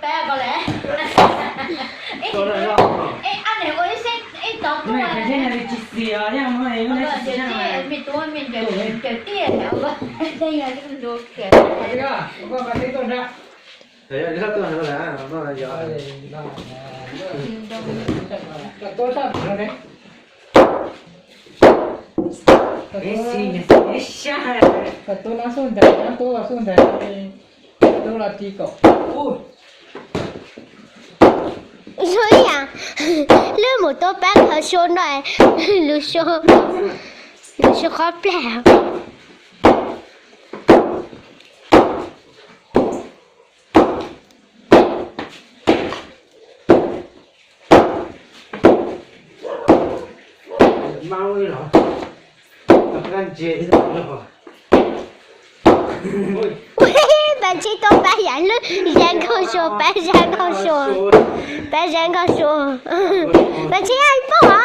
Pab ko le. Ej, ej, a ne ua ib xeeb ej tov tuaj. Tsis xiam os, yog no ua ib xeeb me tub me ncaws tiaj. Tub no xub ntais, tub xub ntais, tub los ti kom. Zoo ib yam lub mus tuaj pab kho suab no, lub suab, lub suab qhob plag. Pab tsis tuaj pab yam lub zab nkauj suas, pab zab nkauj suas, pab zab nkauj suas. Pab tsis yog ib pog os.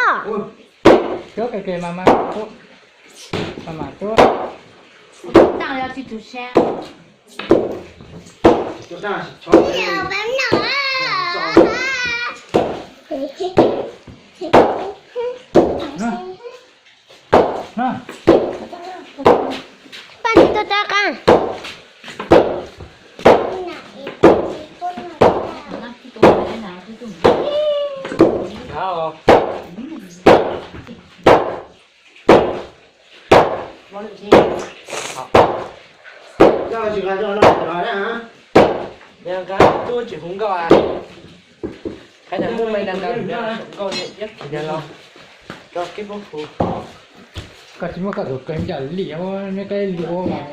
Pab tsis tuaj tab qab. Nqa tub tsis hu nkauj, qhov no muaj me nqa nqa nkauj iab phim no los rau kib pub hu. Koj tsis muaj koj tus kawg ncaws li, neb koj li ua mas.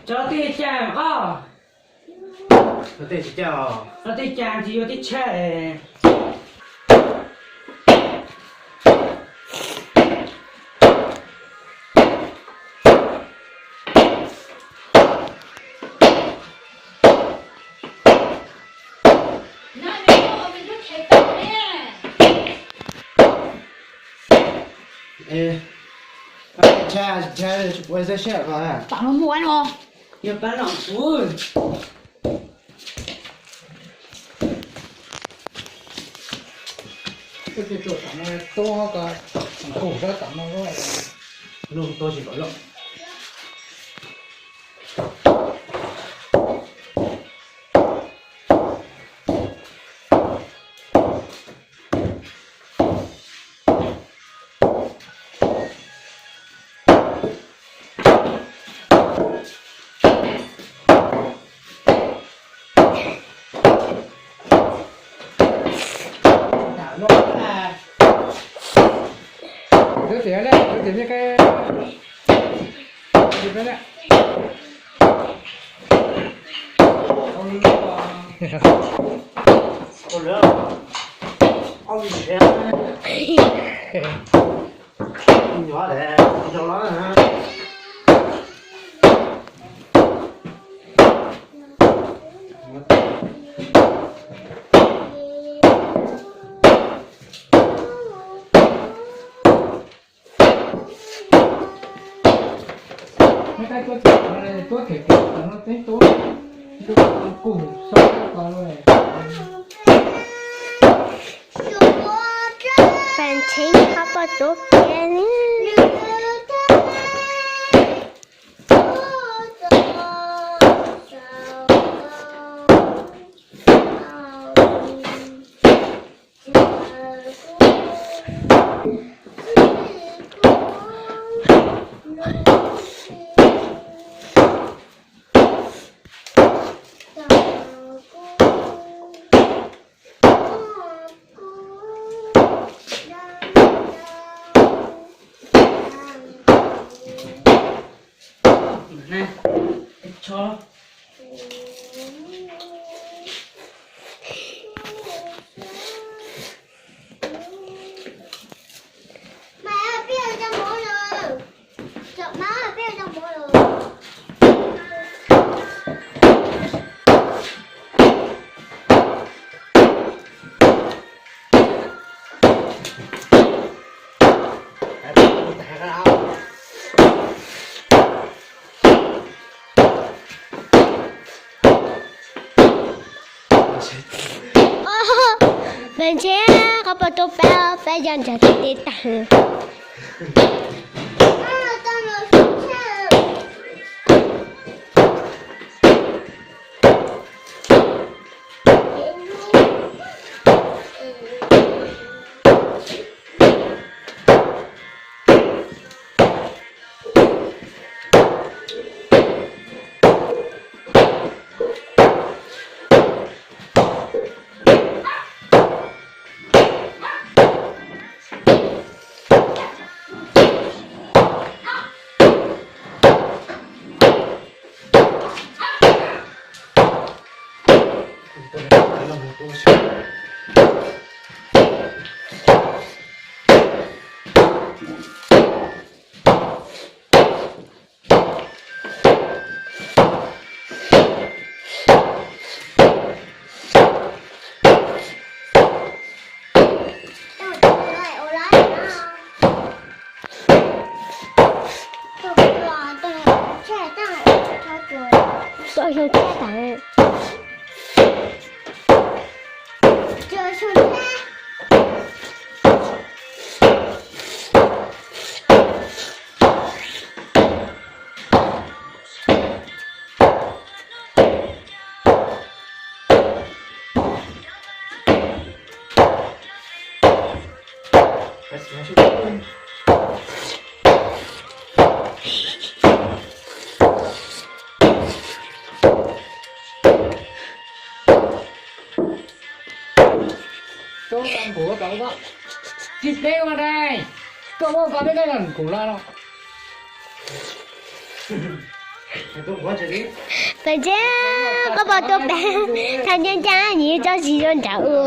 Cov tij cas os? Cov tij cas tsis yuav tib tshaj. Tam no muaj no. Yog pab no kuv. Koj cia tsuas tam no tuab ko, kuv sab tam no lub. Lub tuab tsis kom loj. Tus tias, tus tias, Tuab them no, tuab them no, teb tuab, kuv xauj ko lawm. Tag nrho qhov pom tus pem li. Peb ntshe qhov pom tus pem, peb yog ntshav tib tag. Tuaj xyoo tsheb tas. Peb ntshe qhov pom tus pem, thaj ncaj ncaj nyias tso zis rau nram u.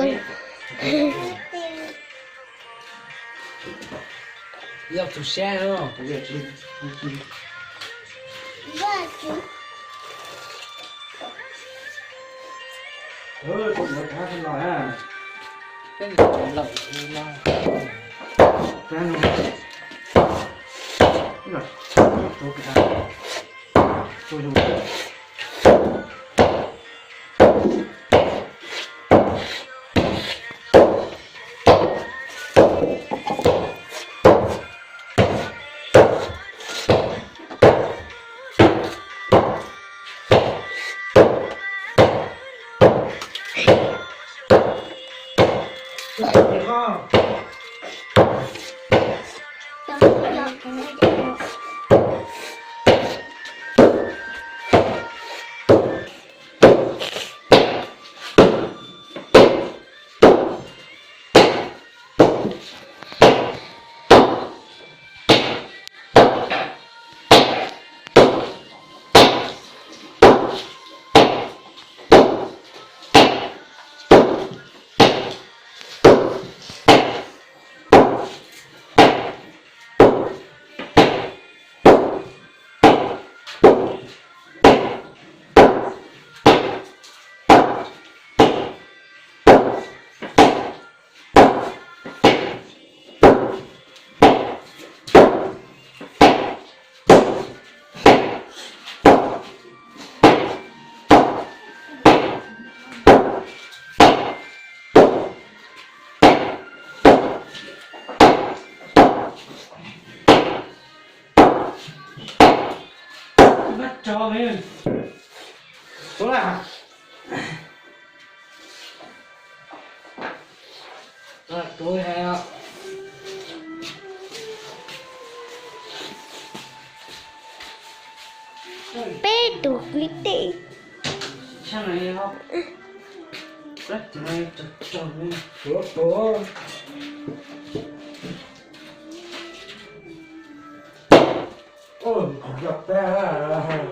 Tso me. Tuav la. Tuav hais os. Peb tus kwv tij. Tshaj no yog plab tib no tso tso me. Tuav tuav. Oj, yog peb.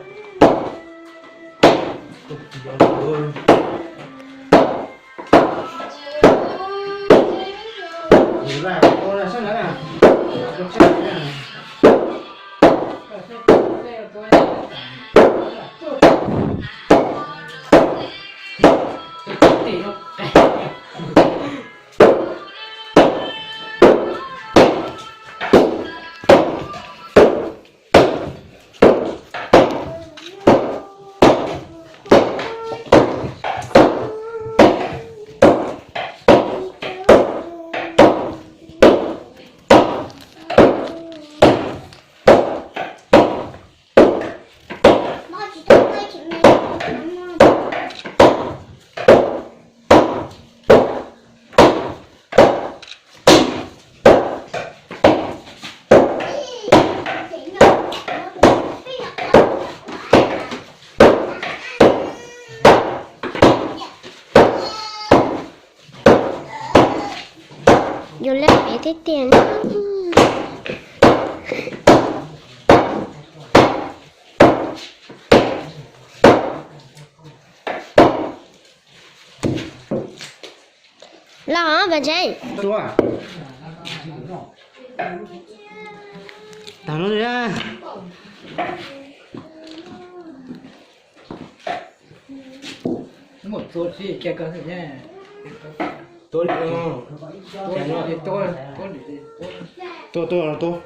Yuav lawm peb tiag tiag. Los mas James. Tua. Tag no. Tua li. Tua tua tua.